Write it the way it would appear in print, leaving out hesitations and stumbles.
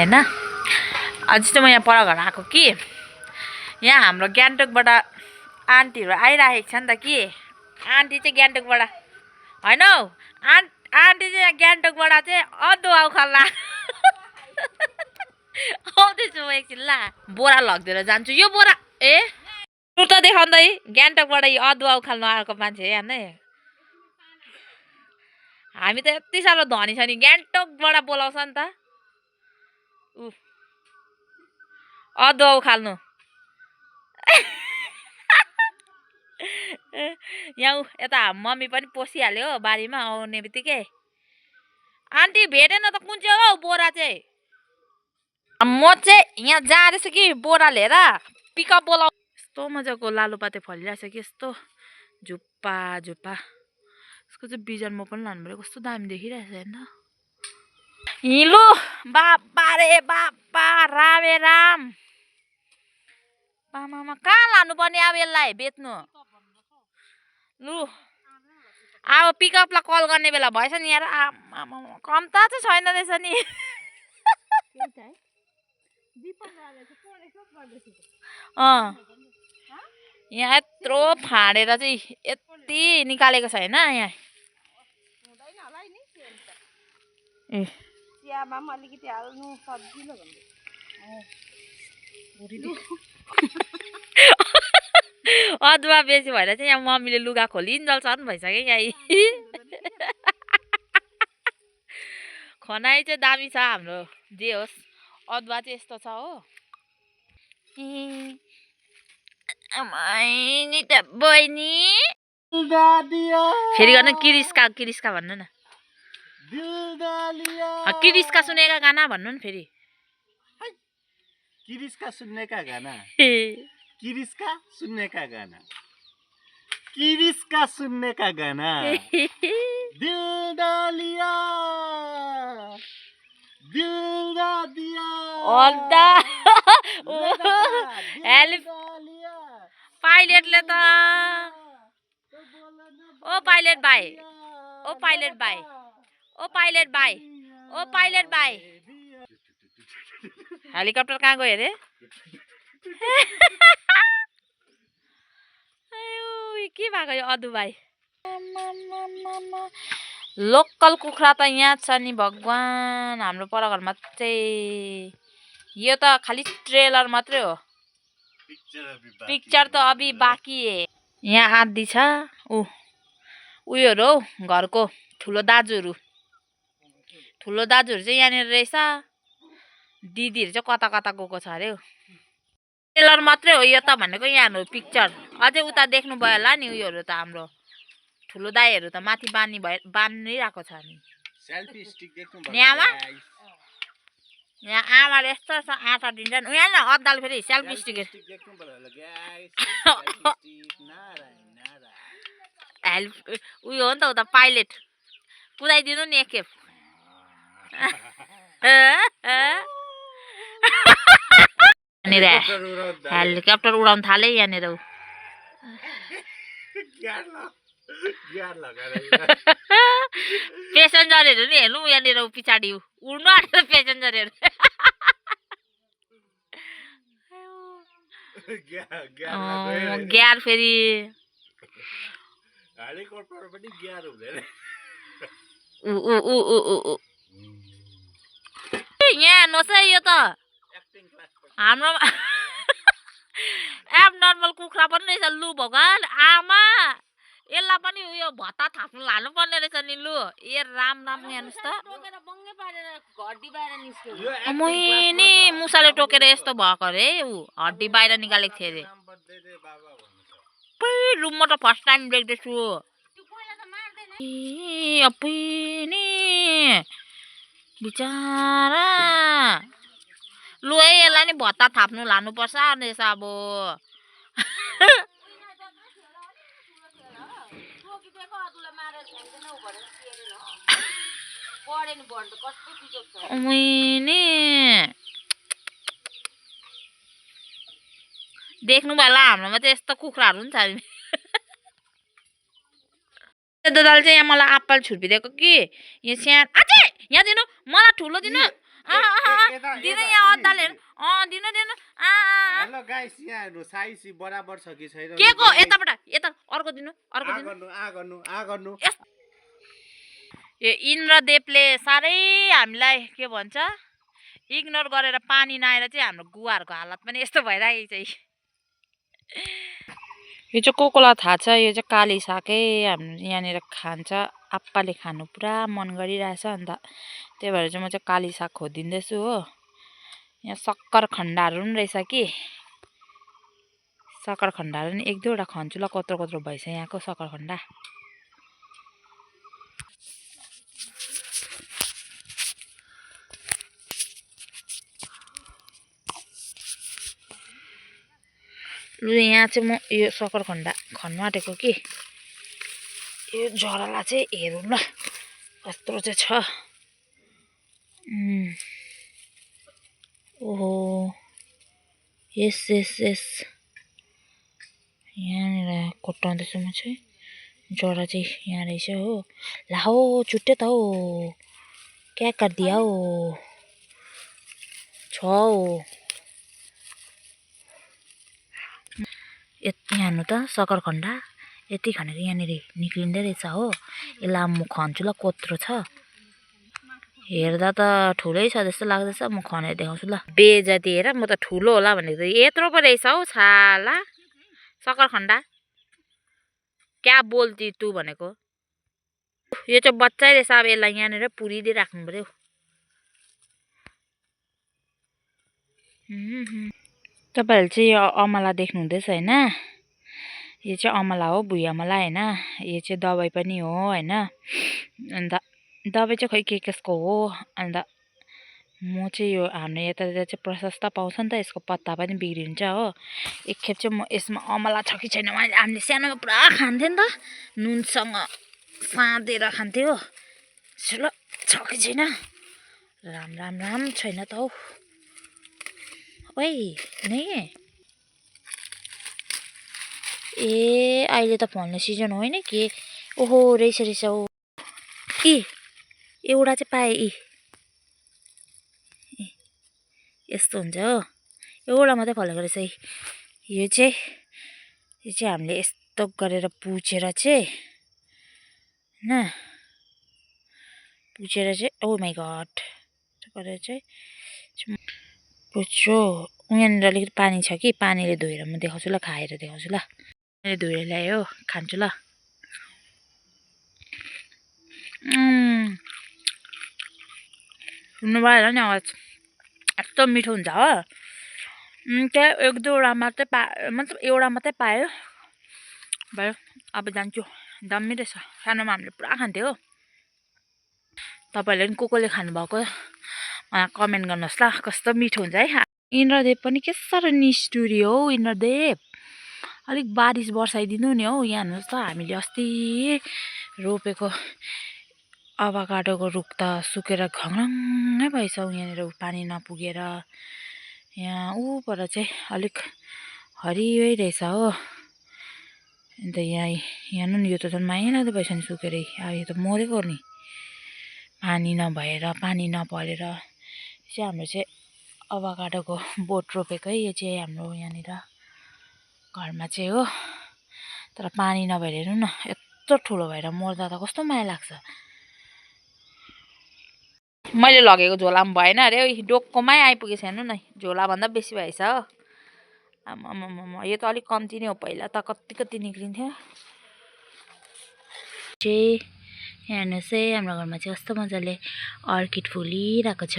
हैन अझै चाहिँ म यहाँ पर घर आएको कि यहाँ हाम्रो गान्तोकबाट आन्टीहरू आइराखेको छ नि त कि आन्टी चाहिँ गान्तोकबाट हैन हौ आन्टी चाहिँ गान्तोकबाट चाहिँ अदुवा उखाल्ला आउँदैछु म एकछिन ला बोरा लगिदिएर जान्छु यो बोरा ए टु त देखाउँदै गान्तोकबाट यो अदुवा उखाल्नु आएको मान्छे हेर्नु हामी त यति साह्रो धनी छ नि गान्तोकबाट बोलाउँछ नि त अदुवा उखाल्नु यहाँ यता मम्मी पनि पसिहाल्यो हो बारीमा आउने बित्तिकै आन्टी भेटेन त कुन चाहिँ हो बोरा चाहिँ म चाहिँ यहाँ जाँदैछु कि बोरा लिएर पिकअप बोलाउ यस्तो मजाको लालुपाते फलिरहेछ कि यस्तो झुप्पा झुप्पा यसको चाहिँ बिजन म पनि लानु पऱ्यो कस्तो दामी देखिरहेछ होइन हिलो बाबा रे बाबा रामे राम आमामा कहाँ लानुपर्ने अब यसलाई बेच्नु लु अब पिकअपलाई कल गर्ने बेला भएछ नि यार आमामा कम्ता चाहिँ छैन रहेछ नि यहाँ यत्रो फाँडेर चाहिँ यति निकालेको छ होइन यहाँ ए अलिकति हाल्नु सजिलो अदुवा बेसी भएर चाहिँ यहाँ मम्मीले लुगा खोलिन्जलसम्म भइसक्यो यहाँ खनाइ चाहिँ दामी छ हाम्रो जे होस् अदुवा चाहिँ यस्तो छ हो नि त बहिनी फेरि गर्नु किरिस्का किरिस्का भन्नु न किरिस्का सुनेका गाना भन्नु नि फेरि किरिस्का सुन्ने का गाना किरिस्का सुन्ने का गाना किरिस्का सुन्ने का गाना दिल डालिया दिल दिया पाइलटले त ओ पाइलट भाइ ओ पाइलट भाइ ओ पाइलट भाइ ओ पाइलट भाइ हेलिकप्टर कहाँ गयो अरे के भएको यो अदु भाइ लोकल कुखुरा त यहाँ छ नि भगवान हाम्रो परघरमा चाहिँ यो त खालि ट्रेलर मात्रै हो पिक्चर त अभी बाँकी है यहाँ आदि छ उयोहरू हौ घरको ठुलो दाजुहरू चाहिँ यहाँनिर रहेछ दिदीहरू चाहिँ कता कता गएको छ अरे ट्रेलर मात्रै हो यो त भनेको यहाँ पिक्चर अझै उता देख्नु भयो होला नि उयोहरू त हाम्रो ठुलो दाइहरू त माथि बानिरहेको छ नि यहाँ आमाले यस्तो यस्तो आँटा दिन्छन् यहाँ न अद्दाल फेरि सेल्फी स्टिक उयो हो नि त उता पाइलट कुदाइदिनु नि एकखेप हेलिकप्टर उडाउन थाले यहाँनिर पेसेन्जरहरू नि हेर्नु यहाँनिर पछाडि उड्नु आँटेर पेसेन्जरहरू ग्यार फेरि यहाँ नोस् है यो त हाम्रो एब नर्मल कुखुरा पनि रहेछ लु भगवान आमा यसलाई पनि उयो भत्ता थाप्नु लानु पर्ने रहेछ नि लु ए राम राम हेर्नुहोस् त नि मुसाले टोकेर यस्तो भएको अरे ऊ हड्डी बाहिर निकालेको थियो अरे रुममा त फर्स्ट टाइम देख्दैछु नि बिचारा लु है यसलाई नि भत्ता थाप्नु लानुपर्छ रहेछ अब देख्नु भयो होला हाम्रोमा चाहिँ यस्तो कुखुराहरू पनि छ दादाले चाहिँ यहाँ मलाई एप्पल छुर्पिदिएको कि यो सानो अझै यहाँ दिनु मलाई ठुलो दिनु दिनु यहाँ अद्दाले दिनु दिनु हेलो गाइस यहाँ हेर्नु साइज बराबर छ कि छैन के को यताबाट यता अर्को दिनु अर्को दिनु आ गर्नु यो इन्द्रदेवले साह्रै हामीलाई के भन्छ इग्नोर गरेर पानी नआएर चाहिँ हाम्रो गुवाहरूको हालत पनि यस्तो भइरहेको छ यो चाहिँ कोकोलाई थाहा छ यो चाहिँ काली सागै हाम्रो यहाँनिर खान्छ आप्पाले खानु पुरा मन गरिरहेछ अन्त त्यही भएर चाहिँ म चाहिँ काली साग खोजिदिँदैछु हो यहाँ सक्कर खण्डाहरू पनि रहेछ कि सक्कर खण्डाहरू पनि एक दुईवटा खन्छु ल कत्रो कत्रो भएछ यहाँको सक्कर खण्डा लु यहाँ चाहिँ म यो सक्कर खण्डा खन्नु आँटेको कि यो जरालाई चाहिँ हेरौँ ल कत्रो चाहिँ छ ओहो यस यस यस यहाँनिर कोट्याउँदैछु म चाहिँ जरा चाहिँ यहाँ रहेछ हो ला हो छुट्यो त हो क्या कर दिया हो छ हो यति हान्नु त सक्कर खण्डा यति खानेको यहाँनिर निक्लिँदै रहेछ हो यसलाई म खन्छु ल कत्रो छ हेर्दा त ठुलै छ जस्तो लाग्दैछ म खनेर देखाउँछु ल बेजाति हेर म त ठुलो होला भनेको यत्रो पो रहेछ हौ छाला सक्कर खण्डा क्या बोल्ती तँ भनेको यो चाहिँ बच्चै रहेछ अब यसलाई यहाँनिर पुरिदिइ राख्नु पर्यो तपाईँहरूले चाहिँ यो अमला देख्नुहुँदैछ होइन यो चाहिँ अमला हो भुइँ अमला होइन यो चाहिँ दबाई पनि हो होइन अन्त दबाई चाहिँ खै के कसको हो अन्त म चाहिँ यो हाम्रो यतातिर चाहिँ प्रशस्त पाउँछ नि त यसको पत्ता पनि बिग्रिन्छ हो एकखेप चाहिँ म यसमा अमला छ कि छैन हामीले सानोमा पुरा खान्थ्यो नि त नुनसँग साँधेर खान्थ्यो ल छ कि छैन राम राम राम छैन त हौ ओइ नै ए अहिले त फल्ने सिजन होइन के ओहो रहेछ रहेछ हो एउटा चाहिँ पाएँ यस्तो हुन्छ हो एउटा मात्रै फलेको रहेछ यो चाहिँ हामीले यस्तो गरेर पुछेर चाहिँ होइन पुछेर चाहिँ ओ माई गड गरेर चाहिँ पुछ्यो यहाँनिर अलिकति पानी छ कि पानीले धोएर म देखाउँछु ल खाएर देखाउँछु ल मैले धोएर ल्याएँ हो खान्छु ल सुन्नुभयो होला नि आवाज यस्तो मिठो हुन्छ हो त्यहाँ एक दुईवटा मात्रै मतलब एउटा मात्रै पायो भयो अब जान्छु दामी रहेछ सानोमा हामीले पुरा खान्थ्यो हो तपाईँहरूले पनि को खानुभएको मलाई कमेन्ट गर्नुहोस् ल कस्तो मिठो हुन्छ है इन्द्रदेव पनि के साह्रो निष्ठुरी हौ इन्द्रदेव अलिक बारिस बर्साइदिनु नि हौ यहाँ हेर्नुहोस् त हामीले अस्ति रोपेको अभाकाडोको रुख त सुकेर घङङै भएछ यहाँनिर पानी नपुगेर यहाँ ऊपर चाहिँ अलिक हरियै रहेछ हो अन्त यहाँ नि यो त झन् माया लाग्दो भएछ नि सुकेरै अब यो त मरेको नि पानी नभएर पानी नपरेर चाहिँ हाम्रो चाहिँ अभाकाडोको बोट रोपेकै यो चाहिँ हाम्रो यहाँनिर घरमा चाहिँ हो तर पानी नभएर हेर्नु न यत्रो ठुलो भएर मर्दा त कस्तो माया लाग्छ मैले लगेको झोलामा भएन अरे डोकोमै आइपुगेछ हेर्नु न झोलाभन्दा बेसी भएछ हो आमामामा यो त अलिक कम्ती नै हो पहिला त कति कति निक्लिन्थ्यो चाहिँ यहाँ हेर्नुहोस् है हाम्रो घरमा चाहिँ कस्तो मजाले अर्किड फुलिरहेको छ